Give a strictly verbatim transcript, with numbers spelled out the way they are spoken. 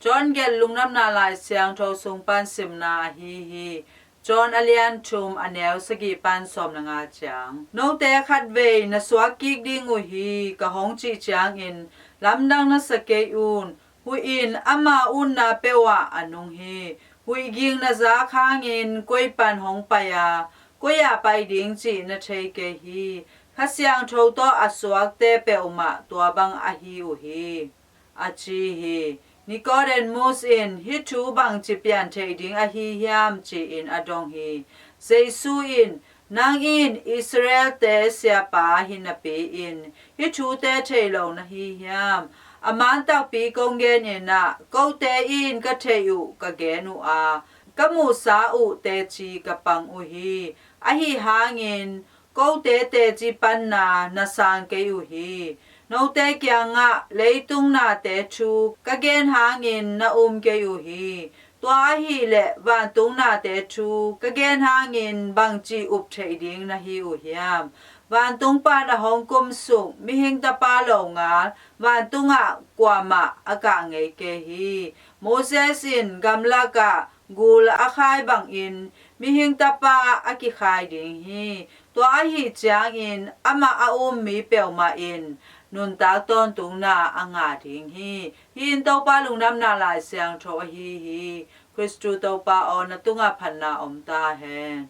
John gelh Lungdamna Lai Siangtho sung pan simna ahi hi. John a lian thum, a neu sagih pan sawm le nga ciang. Note khatvei na suak kik ding uh hi, ka hong cih ciangin lamdang na sa kei un. Huih in ama utna peuh ah a nung hi. Huih ging na zak hangin koi pan hong pai a, koi ah pai ding cih na thei kei hi. Kha Siangtho tawh a suakte peuhmah tua bang ahi uh hi, a ci hi. Nicodemus in, hih thu bangci pian theih ding ahi hiam, ci-in a dong hi. Jesu in, nang in Israel-te siapa hi napi-in hih thute thei lo na hi hiam? A man takpi kong genin ah, kote in ka theih uh ka gen uh a, ka muhsa uh teci ka pang uh hi. Ahi hangin kote teci panna na sang kei uh hi. Note kiangah leitung nate thu ka gen hangin na um kei uh hi. Tua ahih leh vantung nate thu ka gen hangin bangci up theih ding na hi uh hiam? Vantung pan a hong kumsuk mihing Tapa longal vantungah kuamah a kah ngei kei hi. Moses in gamlakah gul a khai bangin mihing Tapa a kikhai ding hi. Tua ahi ciangin amah a um mi peuhmah in nuntak tawntungna a ngah ding hi. Hih in Topa Lungdamna Lai Siangtho ahi hi. Khristu Topa aw, na tungah phatna om ta hen.